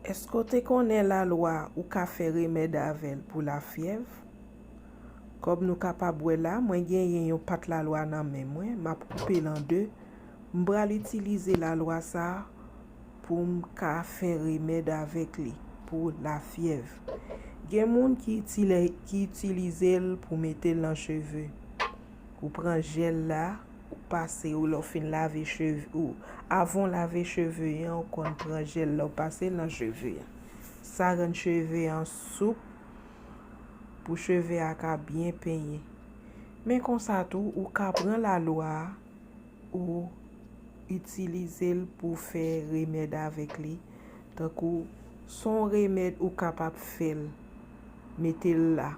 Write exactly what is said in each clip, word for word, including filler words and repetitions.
Èske w te konnen lalwa ou ka fè remèd avè l pou lafyèv? Kòm nou kapab wè la, mwen genyen yon pat lalwa nan men mwen, m ap koupe l an de. M pral itilize lalwa sa a pou m ka fè remèd avèk li pou lafyèv. Gen moun ki itile-, ki itilize l pou mete l nan cheve. Ou pran jèl la, ou pase, ou lè w fin lave cheve ou. Avan w lave cheve an, ou konn pran jèl la, ou pase l nan cheve an. Sa rann cheve an soup pou cheve a ka byen penyen. Men konsa tou, ou ka pran lalwa a, ou itilize l pou fè remèd avèk li. Tankou, s on remèd ou kapab fè l, mete l la.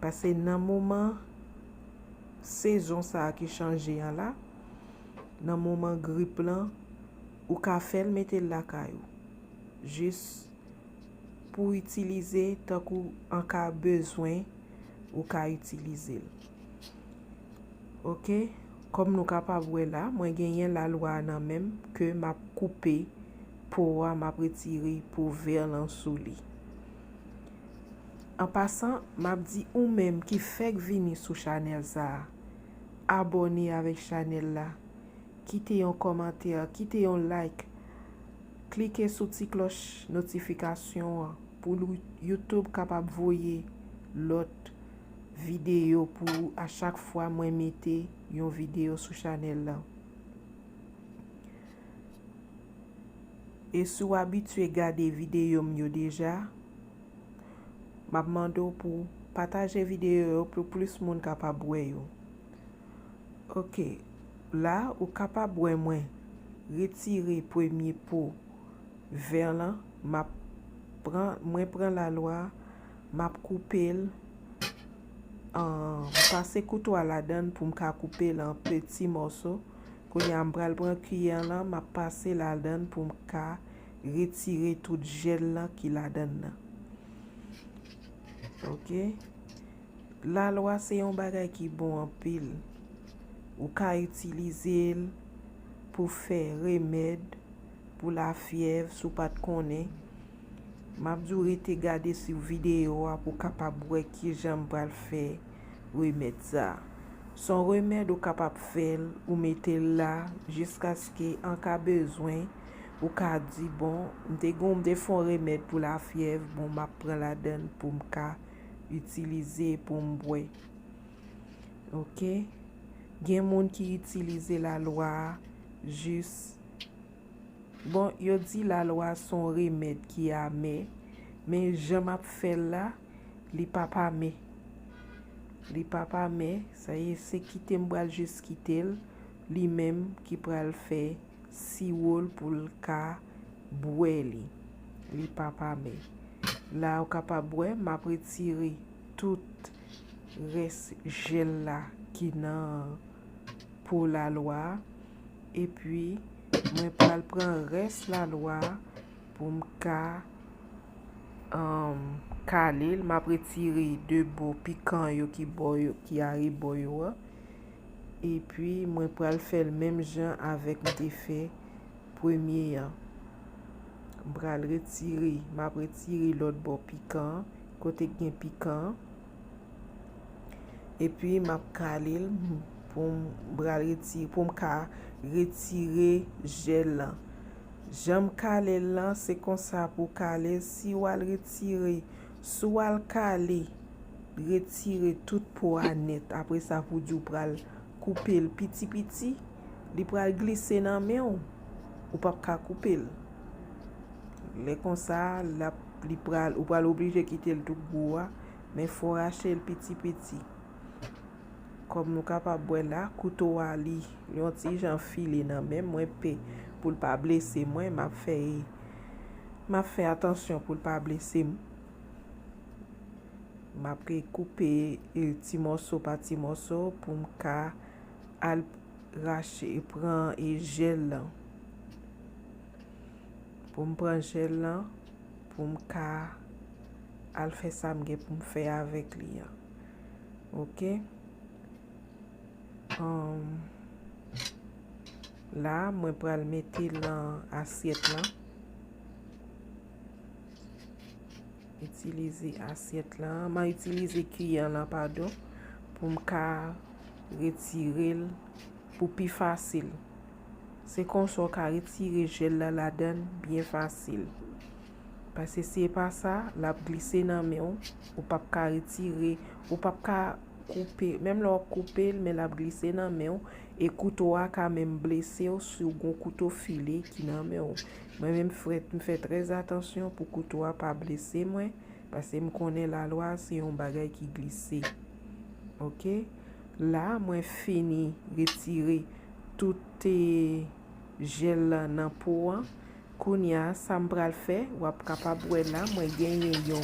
Paske nan moman sezon sa a ki chanje an la, nan moman grip lan, ou ka fè l mete l lakay ou. Jis pou itilize, tankou an ka bezwen, ou ka itilize l. Oke, kòm nou kapab wè la, mwen genyen lalwa a nan men m ke m ap koupe po a, m ap retire po vè lan sou li. An pasan, m ap di ou menm ki fèk vini sou chanèl sa a, abòne avèk chanèl la, kite yon kòmantè, kite yon like, klike sou ti klòch notifikasyon an pou lou-, YouTube kapab voye lòt videyo pou ou a chak fwa mwen mete yon videyo sou chanèl lan. E si w abitye gade videyo m yo deja, m ap mande w pou w pataje videyo yo pou plis moun kapab wè yo. Oke, la ou kapab wè mwen retire premye po vè lan, m ap pran, mwen pran lalwa, m ap koupe l, an, m pase kouto a ladan l pou m ka koupe l an peti mòso. Kounye a, m pral pran kiyè lan, m ap pase ladan l pou m ka retire tout jèl lan ki ladan l nan. Oke. Lalwa se yon bagay ki bon anpil. Ou ka itilize l pou fè remèd pou lafyèv, si w pa t konnen. M ap di w rete gade sou videyo a pou w kapab wè kijan m pral fè remèd sa a. S on remèd ou kapab fè l, ou mete l la, jiskaske an ka bezwen, ou ka di, bon, m te gon, m te fè on remèd pou lafyèv, bon, m ap pran ladan l pou m ka itilize pou m bwè. Oke? Gen moun ki itilize lalwa a jis, bon, yo di lalwa a se on remèd ki amè, men jan m ap fè l la, li p ap amè. Li p ap amè, sa ye, se kite m pral jis kite l, li menm ki pral fè siwo l pou l ka bwè li. Li p ap amè. La ou kapab wè, m ap retire tout rès jèl la ki nan po lalwa a. Epi, mwen pral pran rès lalwa a pou m ka, um, kale l. M ap retire de bò pikan yo ki bò yo, ki arebò yo an. Epi, mwen pral fè l menm jan avèk m te fè premye an. M pral retire, m ap retire lòt bò pikan an, kote k gen pikan an. Epi, m ap kale l pou m pral retire, pou m ka retire jèl lan. Jan m kale l lan, se konsa pou w kale l. Si w al retire, si w al kale, retire tout po a nèt. Apre sa, pou di w pral koupe l piti piti, li pral glise nan men w. Ou p ap ka koupe l. Lè konsa, l ap, li pral, ou pral oblije kite l tout gwo a, men fò w rache l piti piti. Kòm nou kapab wè la, kouto a li, li yon ti jan file nan men m, mwen pè pou l pa blese mwen, m ap fè, m ap fè atansyon pou l pa blese m. M ap koupe, e, ti mòso pa ti mòso pou m ka al rache, pran, e, jèl lan. Pou m pran jèl lan, pou m ka al fè sa m gen pou m fè avèk li an. Oke? Ahn, la, mwen pral mete l nan asyèt lan. Itilize asyèt lan, m a itilize kiyè lan, padon, pou m ka retire l pou pi fasil. Se konsa w ka retire jèl la ladan l byen fasil. Paske si e pa sa, l ap glise nan men w, ou p ap ka retire, ou p ap ka koupe, menm lè w ap koupe l, men l ap glise nan men w, e kouto a ka menm blese w si w gon kouto file ki nan men w. Mwen menm, frèt, m fè trè atansyon pou kouto a pa blese mwen, paske m konnen lalwa se yon bagay ki glise. Oke? La, mwen fini retire tout, eh, jèl lan nan po an. Kounye a, sa m pral fè, w ap kapab wè la, mwen genyen yon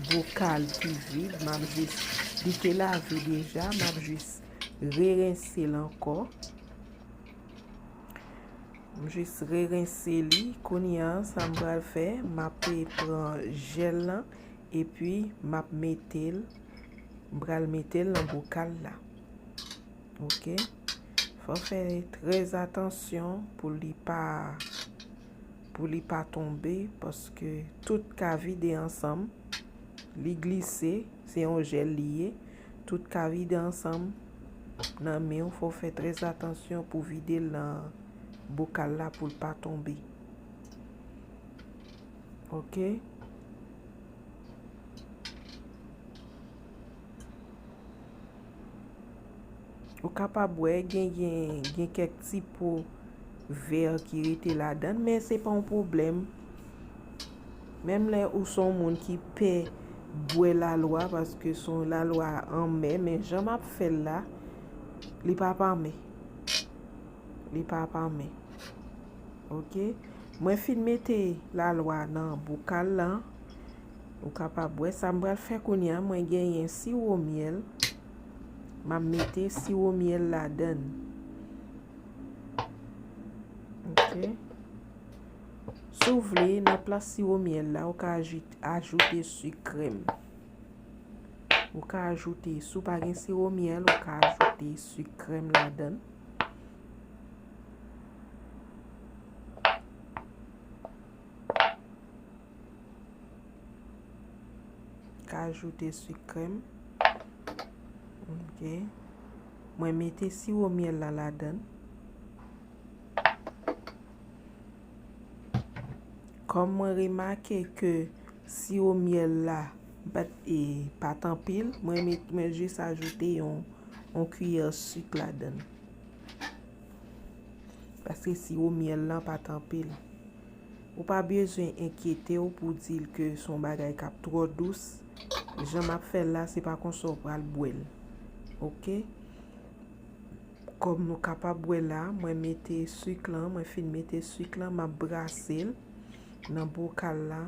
bokal ki vid, m ap jis, li te lave deja, m ap jis rerense l ankò. M jis rerense li. Kounye a, sa m pral fè, m ap pran jèl lan, epi m ap mete l, m pral mete l nan bokal la. Oke? Fò fè trè atansyon pou li pa, pou li pa tonbe, paske tout ka vide ansanm. Li glise, se yon jèl li ye. Tout ka vide ansanm nan men w. Fò w fè trè atansyon pou vide l nan bokal la pou l pa tonbe. Oke? Ou kapab wè gen, gen, gen kèk ti po vè ki rete ladan l, men se pa yon pwoblèm. Menm lè ou se yon moun ki pè bwè lalwa, paske se yon lalwa anmè, men jan m ap fè l la, li p ap anmè. Li p ap anmè. Oke? Mwen fin mete lalwa nan bokal lan. Ou kapab wè sa m pral fè kounye a. Mwen genyen siwo myèl. M ap mete siwo myèl ladan l. Oke? Si w vle, nan plas siwo myèl la, ou ka aji-, ajoute sik krèm. Ou ka ajoute, si w pa gen siwo myèl, ou ka ajoute sik krèm ladan l. Ka ajoute sik krèm. Oke. Mwen mete siwo myèl la ladan l. Kòm mwen remake ke siwo myèl la pa t, e, pa t anpil, mwen met, mwen jis ajoute yon, yon kiyè sik ladan l. Paske siwo myèl lan pa t anpil. Ou pa bezwen enkyete w pou di l ke se yon bagay k ap twò dous. Jan m ap fè l la, se pa konsa w pral bwè l. Oke? Kòm nou kapab wè la, mwen mete sik lan, mwen fin mete sik lan, m ap brase l nan bokal la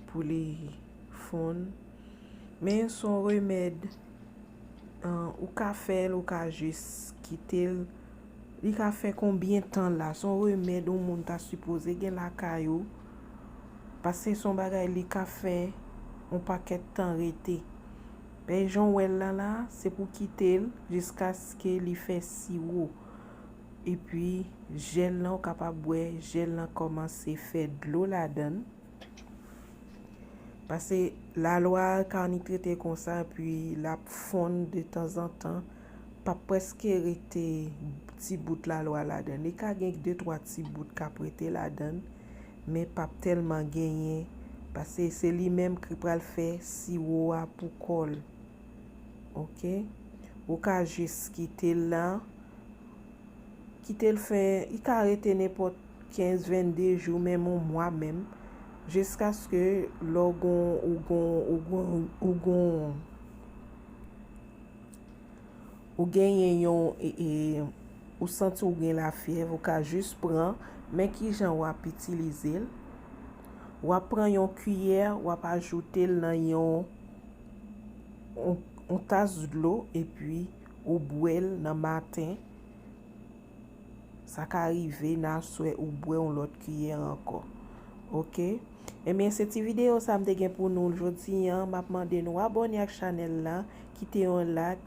pou li fonn. Men se yon remèd, an, ou ka fè l, ou ka jis kite l. Li ka fè konbyen tan la? Se yon remèd yon moun ta sipoze gen lakay ou. Paske se yon bagay li ka fè yon pakèt tan rete. Men jan w wè l lan la, se pou kite l jiskaske li fè siwo. Epi, jèl lan, ou kapab wè, jèl lan kòmanse fè dlo ladan l. Paske lalwa a ka annik rete konsa, epi l ap fonn de tanzantan. P ap prèske rete ti bout lalwa ladan l. Li ka gen de twa ti bout k ap rete ladan l, men p ap tèlman genyen, paske se li menm ki pral fè siwo a pou kò l. Oke? Ou ka jis kite l la. Kite l fè, li ka rete nenpòt kenz, vennde jou, menm yon mwa menm, jiskaske lè w gon, ou gon, ou gon, ou gon, ou genyen yon, e, e, ou santi w gen lafyèv, ou ka jis pran, men kijan w ap itilize l. W ap pran yon kiyè, w ap ajoute l nan yon, yon, yon tas dlo, epi ou bwè l nan maten. Sa ka rive nan aswè ou bwè yon lòt kiyè ankò. Oke? Ebyen, se ti videyo sa m te gen pou nou jodi a. M ap mande nou abòne ak chanèl la, kite yon like,